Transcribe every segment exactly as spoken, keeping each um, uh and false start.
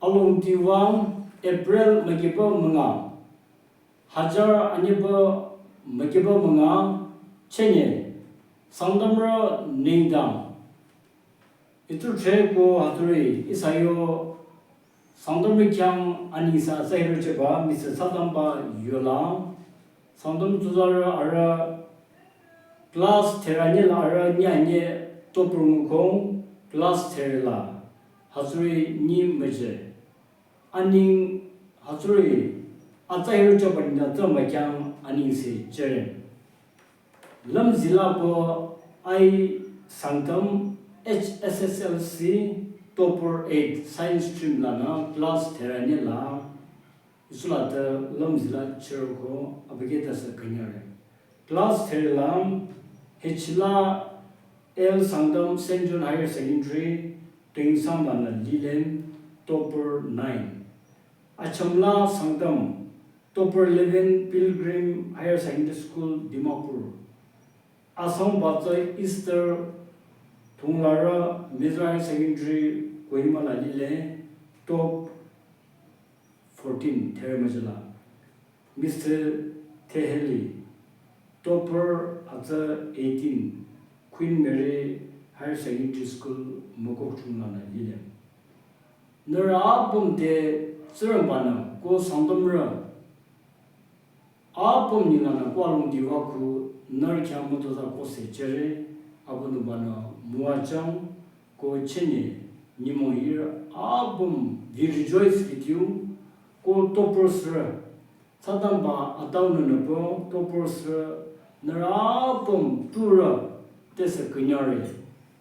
Alongdiwang April müküba münga, hajar anyiba müküba münga, chenye, Sangtamrü nengdang. Itu che ko haturi, ihsa yo Sangtamrü khyang anengse tsü hirocheba, Mister Satamba yola, Sangtam tsuzarü arüh class thera nyi la arüh nyi anyi topper nguko, class thera la, hatsuri nyi müje. Aneng hatsuri, atsa hirocheba nengdang tsü mükhyang anengse chere. Lümzila ko I Sangtam H S S L C topper eight science stream lanü class thera nyi la, isula te lümzila chiroko abükyü tase künyare. Class thera la Hechila L Sangtam Saint John Higher Secondary Tingsang lanü lile, topper nine. Achamla Sangtam, topper eleven Pilgrim Higher Secondary School, Dimapur. Asang batsa Easter Thonglara Mezra Higher Secondary, Kohima la lile, top fourteen, thera müjela. Mister Teheli, topper atsa eighteen, Queen Mary Higher Secondary School, Mokokchung lanü lile. Nührü apüm te Tsingrangbanü ko Sangtamrü apüm nenglanü ko Alongdiwa khu nührü khyang mütozah kose chere, Abüdongbanü müwajüng ko chenye nyümong hiri apüm, we rejoice with you, ko toppersrü Satamba ataunü nüpü toppersrü nührü apüm turü tese künyare.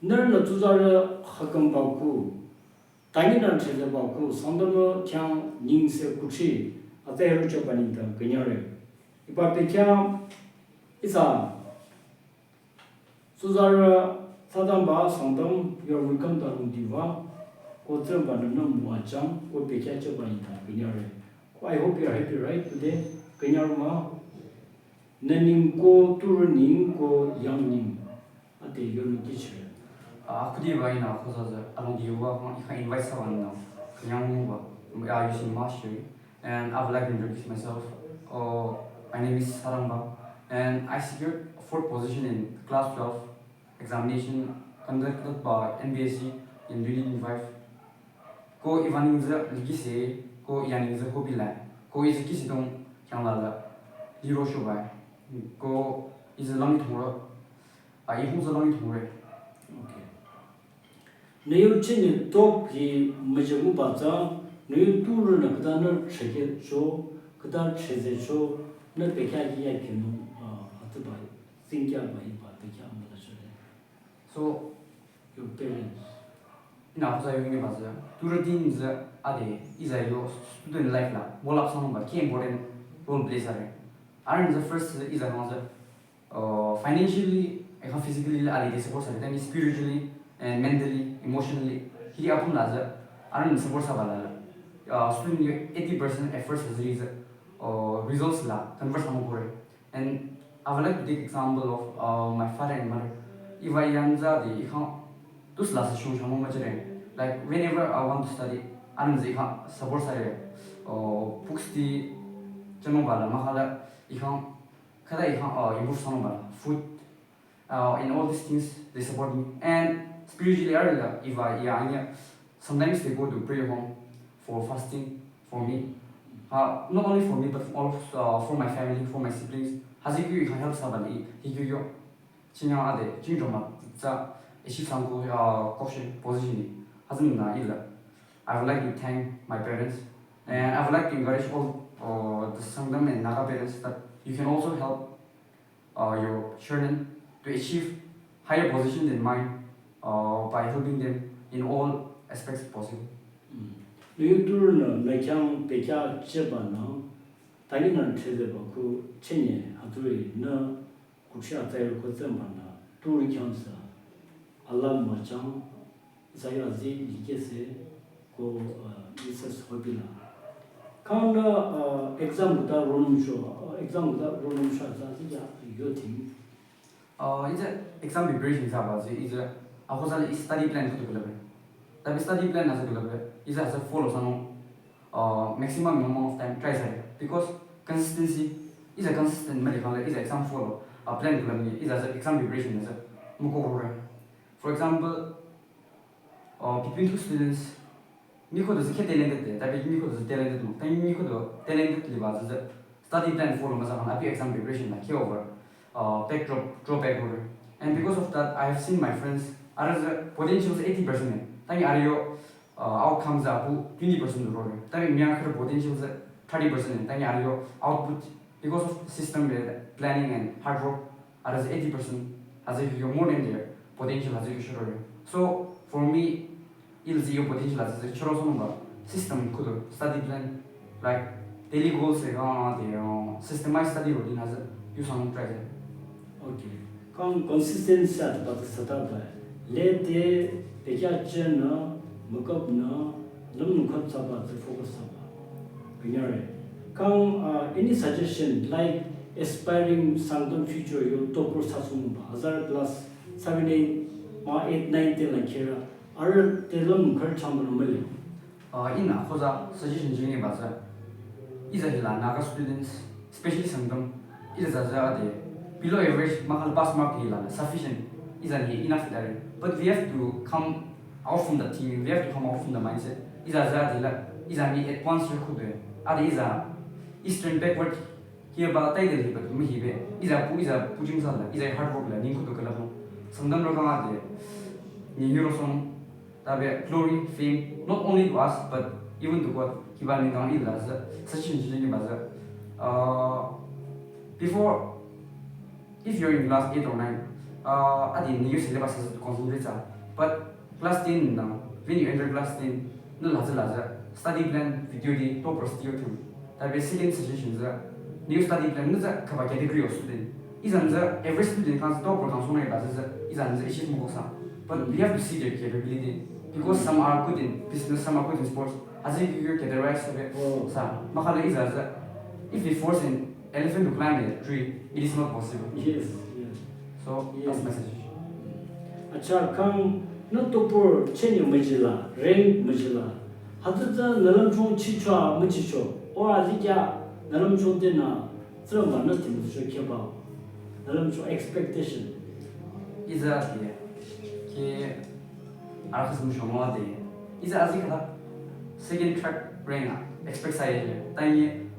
Nührünü tsuzarü hakümba ku, tanginü thezeba ku, Sangtamrü khyang nengse kuthsi atsa hirocheba nengdang künyare. Iba te khyang ihsa tsuzarü Satamba Sangtam, you are welcome to Alongdiwa. Ko Tsingrangbanü nü müwajüng, ko bekhyah cheba nengdang künyare. Ko I hope you are happy, right, today? Künyare ma? Nü neng ko, turü neng ko, yang neng. Ade yonung kichire. Ah, kudi ba ina ko sa sa, Alongdiwa, ko ika invite sa ba nü. Künyang ba. Ah, you see, master. And I would like to introduce myself. Oh, my name is Satamba, and I secured fourth position in class twelve examination conducted by N B S E in twenty twenty-five. Ko iba nengse likise, ko iya nengse ko bilai, ko ise kisidong khyang lala, liro shobai, ko ise lang thongro, a ihung se lang thongre. Okay. Nü yo chenye top hi müjünguba tsü, nü yo turünü khüta nü cheke cho, khüta cheze cho, nü bekhyah hi ya kinu, ah, atsüba, tsingkyaba hiba bekhyah amüla chore. So, your parents. Ina kusa yo nge ba tsü, turü tin tsü ade, iza yo student life la, bolap sang ba, ki important role play sare. Aran tsü first iza hang tsü, Uh, financially, eka physically la alide support sare, tani spiritually and mentally, emotionally, hiri apüm la tsü, aran support saba la la. Uh, student yo eighty percent efforts haziri tsü, uh, results la convert samu kore. And I would like to take example of, uh, my father and mother. Iba yang tsü de, eka tus la sa shung shamu machere. Like, whenever I want to study, aran tsü eka support sare, uh, books ti chamo ba la, makhala, eka khüta ika, uh, improve sang ba, food, uh, and all these things, they support me. And spiritually, I really, if I, yeah, yeah, sometimes they go to prayer home for fasting for me. Uh, not only for me, but for all of, uh, for my family, for my siblings. Hazi kyu ika help sa ba li, hi kyu yo. Chinya ade, chinjo ma, tsü, achieve sang ko, uh, koshe position ni. Hazi na ila. I would like to thank my parents. And I would like to encourage all, uh, the Sangtam and Naga parents that you can also help, uh, your children to achieve higher position than mine, uh, by helping them in all aspects possible. Mm. Nü yo turünü nü khyang bekhyah cheba nü, tani nü thezeba ku chenye haturi nü kuthsi atsa iro ko tsemba nü, turü khyang sa, ala müwajüng, isa yo azi likese, ko, uh, isa sobi la. Kang nü, uh, exam kuta ronum sho, uh, exam kuta ronum sho atsa azi ya yo ting. Uh, iza exam preparation sa ba tsü, iza ako sa study plan kutu kulabe. Tapi study plan nasa kulabe, iza sa follow sano, uh, maximum amount of time try thsare. Because consistency is a consistent mali kang le is a exam follow a plan kulam ni is a exam preparation is a mukoro. For example, uh, between two students, mi ko dozi ke talented de, tapi mi ko dozi talented mo. Tapi mi ko do talented liba dozi study plan follow masa kan api exam preparation la ke over, uh, back drop, drop back over. And because of that, I have seen my friends, are the potential is eighty percent ne. Tapi are yo, uh, outcomes apu twenty percent ro. Tapi mi are potential is thirty percent ne. Tapi are yo output because of system planning and hard work, are the eighty percent has a more than their potential has a shiro. So for me, il zero potential has a choro song system kudo study plan, like daily goals e ga de systemized study routine has a use on try. Okay. Kang consistency at but sata ba. Le de pekya chen na makeup na lam nu khat sa ba focus sa ba. Binyare. Kang uh, any suggestion like aspiring Sangtam future yo topper sa sung ba hazar plus seven eight ma eight nine ten la kira. Are te lam nu khat chang ba mali. Uh, ina khoza suggestion jini baza. Iza hila Naga students, especially Sangtam, iza zaza de below average makal pass mark hila sufficient. Iza ni enough dare. But we have to come out from the team. We have to come out from the mindset. Iza zaza de la iza ni advance yo kude. Ade iza Eastern backward here ba tai de but mi hibe. Iza pu iza pujing sala. Iza hard work la ni kudo kala mo. Sangtam ro kama de ni hero song. Tabe glory, fame, not only to us, but even to God. Kiba ni kang ila za, sachin jini ni baza. Uh, before, if you're in class eight or nine, uh, adi ni you syllabus has to concentrate sa. But class ten now, when you enter class ten, no laza laza, study plan, video di, toppers di yotem. Tabe second suggestion za, new study plan za kaba category of student. Izan za every student kan top or kan sona ba za izan za achieve mo sa. But we have to see their capability because some are good in business, some are good in sports. As if you categorize sa. Makala izan za if we force an elephant to climb a tree, it is not possible. Yes, yes. So that's my suggestion. Acha kang no topper chenyo majila, rank majila. Hatu za nalam chong chichwa machicho. Or azikya nalam chong tena zama na tim zo keba. Nalam chong expectation. Iza ati ke arkhas mu shomo ati. Iza azi kata second track rank expect sa ye. Tangi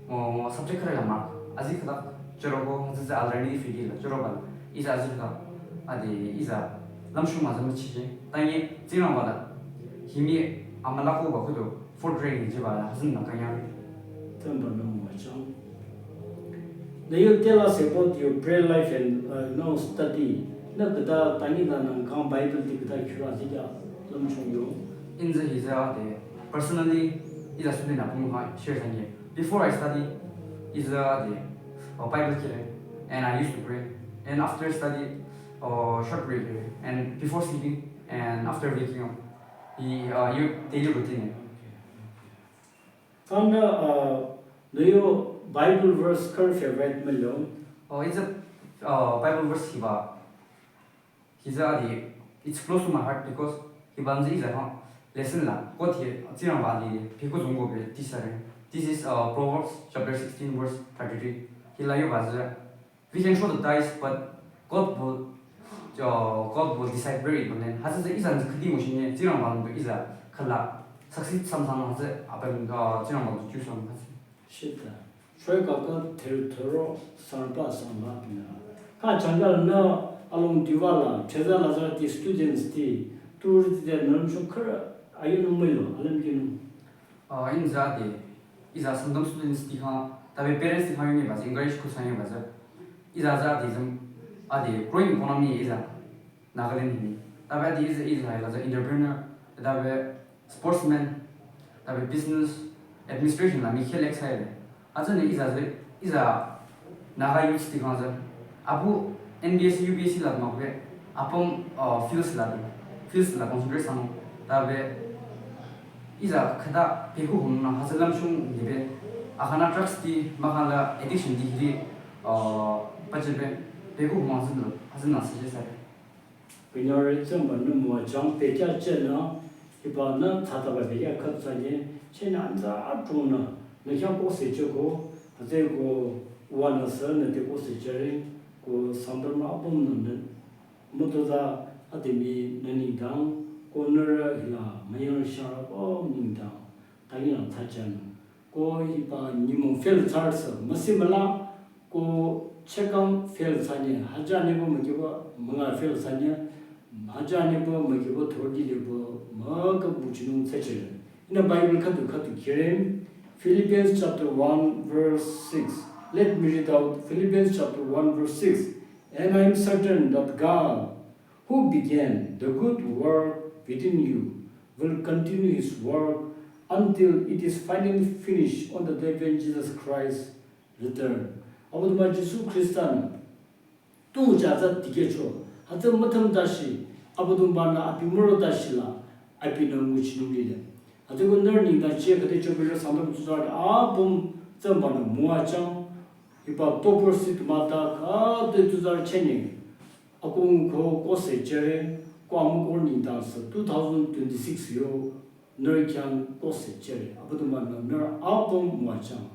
mo subject kare la mark. Azi kata choro ko ziza already figure la choro ba. Iza azi kata ati iza lam shuma zama chiche. Tangi zina wala. Himi amala ko ba kudo fourth rank ji ba la hazin na kanya. Tamba no mo chang. Na yo tell us about your prayer life and uh, no study. Na kata tangi la nang kang Bible di kata kira zikya lam chong yo. In the hiza de personally iza student apung ha share sanye. Before I study iza de uh, Bible kire and I used to pray. And after study uh, short prayer kire and before sleeping and after waking up. He uh, you daily routine. Kanda uh, no yo Bible verse kar favorite melo. Oh, it's a uh, Bible verse hiba. Hiza adi it's close to my heart because hiba nzi iza ha lesson la kot hi zirang ba di piko zungo be tisare. This is uh, Proverbs chapter sixteen verse thirty-three. Hila yo ba zira. We can throw the dice, but God will, uh, God will decide where it will land. Hasa iza nzi kadi mo shine zirang ba nzi iza kala succeed samsang hasa apan uh, zirang ba nzi choose on hasa. Shita. Shoi kaka ter tero sarpa samba pina. Ka changal na along diwala, cheza lazar ti students ti, tur ti de nam shukar ayun milo, alam kinu. Uh, in za de, iza Sangtam students ti ha, tabe parents ti ha yungi ba, encourage ku sanye ba za. Iza za de zam, ade growing economy iza Nagaland hini. Tabe ade iza iza la za entrepreneur, tabe sportsman, tabe business, administration la mi khel excel. Azane iza ze iza Naga youth ti kang ze apu N B S C, U B S C la ma kwe apong uh, fields la du fields la concentrate sang tabe iza khata peku hum na hazalam shung ni be akana drugs ti makala addiction ti hiri uh, pache be peku hum hazin hazin na suggest sa. Pinyore tsamba numo chang pekya chena Hiba nü tsataba de ya khatsanye, chena anza atrong nü, nü khyang kose cheko, hütsüko uwa nü sü nü te kose chere, ko Sangtam apüm nü nü, mutoza ademi nü nengdang, ko nührü hila mayang shara o nengdang, tangi nang tsachen. Ko hiba nyümong fail thsarüsü, müsi müla, ko chekang fail thsanye, haja nebo mükibo, münga fail thsanye, haja nebo mükibo thordi nebo, maka buchinung tsechele. In the Bible khatu khatu kirim, Philippians chapter one verse six. Let me read out Philippians chapter one verse six. And I am certain that God, who began the good work within you, will continue his work until it is finally finished on the day when Jesus Christ return. Abüdongba Jisu Khrista nü tu jaza dikehcho, hütsü müthüm tashi, Abüdongba nü abi müro tashi la, abi nü nguchinung lile. Hütsüko nührü nengdang chie khüte chobelü Sangtam tsuzarü apüm Tsingrangba nü müwachang, hiba topper seat mata khüte tsuzarü chenye, akong ko kose chere, ko amukor nengdang sü two thousand twenty-six yo, nührü khyang kose chere, Abüdongba nü nührü apüm müwachang.